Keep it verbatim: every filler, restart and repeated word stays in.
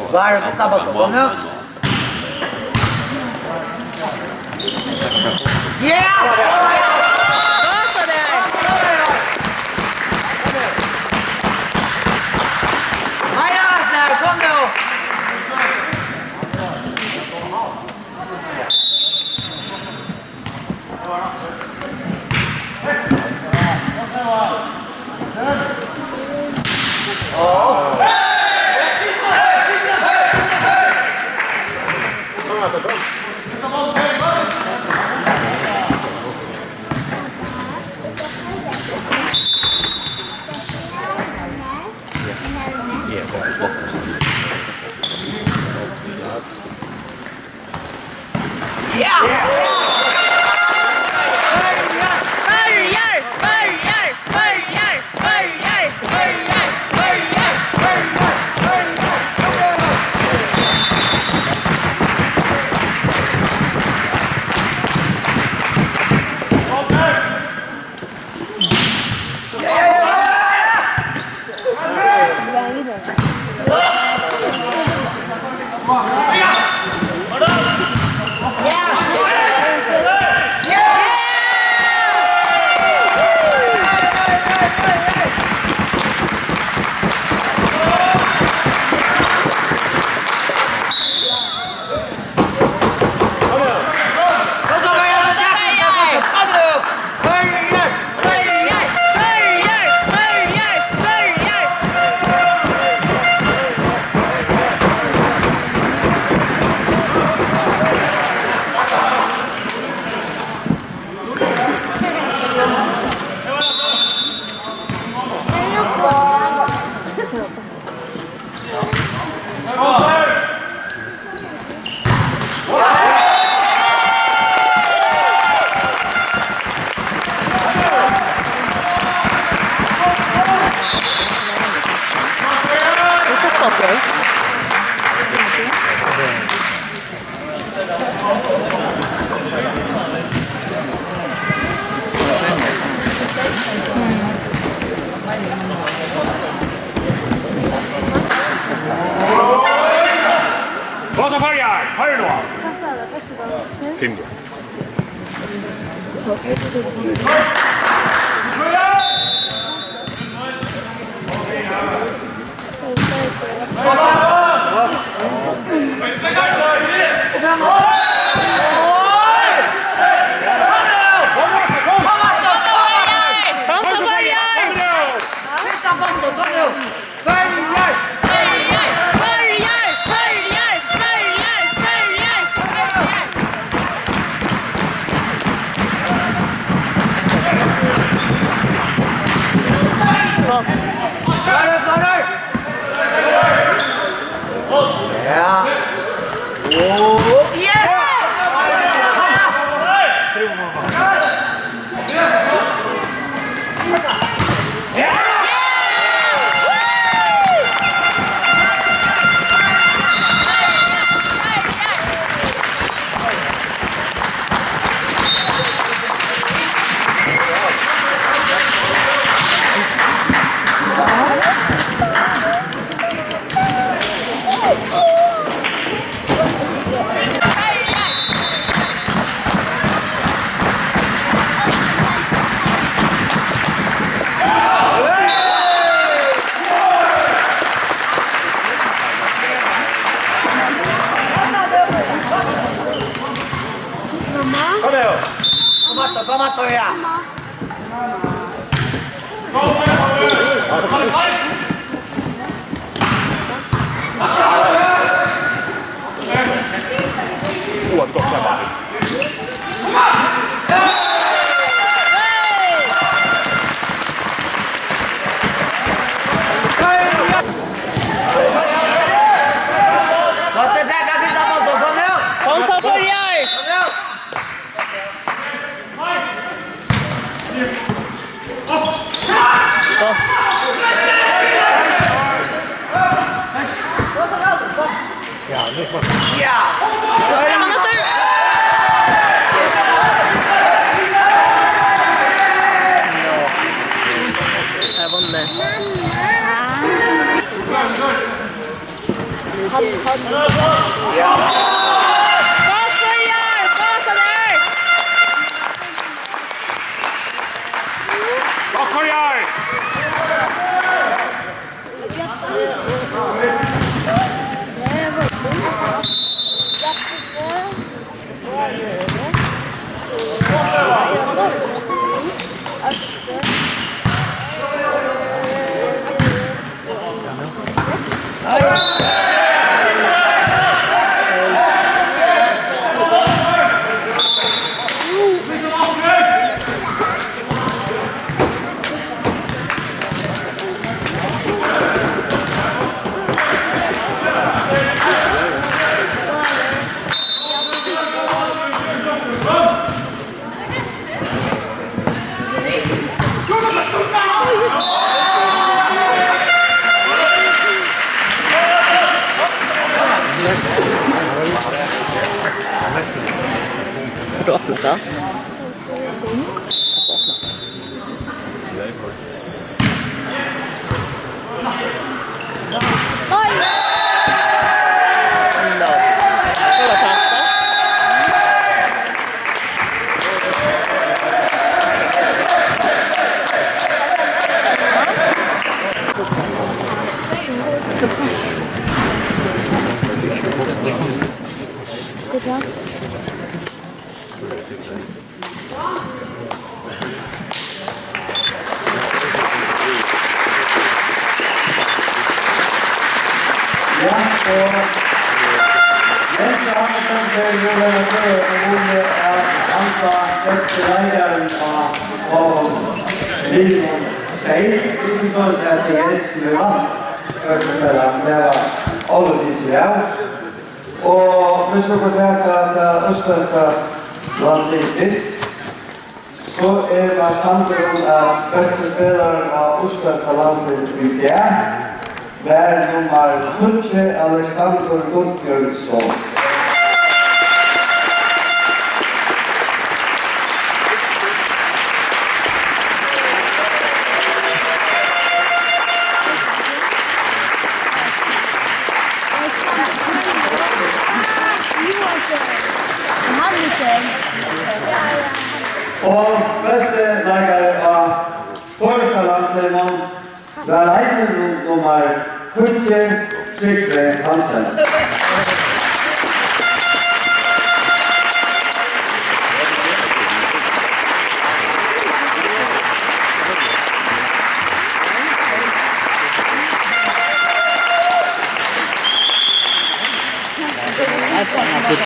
Klárir, fyrsta bóltur, kom nú. Ja! Gott, Ørjan! Meira av hasum, kom nú! Ja! Føroyar! Føroyar! Rosa Farjar, høyre nå. Fimm. Kom aftur, kom aftur, ja. Ja, nú skal... Ja! Kom aftur! Har du opna tað? Ja, og Jens Johansen, der vil være med og vunne av andre beste leikeren av Håkon Lino Stein. Hvis vi så ser til Jens, som vi var, først og fremst, det var alle disse, ja. Og hvis vi går tilbake til østlandske landslivsfest, so er man samdur um, at besti spælarin á íslendska landsliðnum í dag var nummar tíggju, Alexander Guðbjørnsson. Og besti leikari á føroyska landsliðnum var eisini nummar tíggju, Trygve Hansen.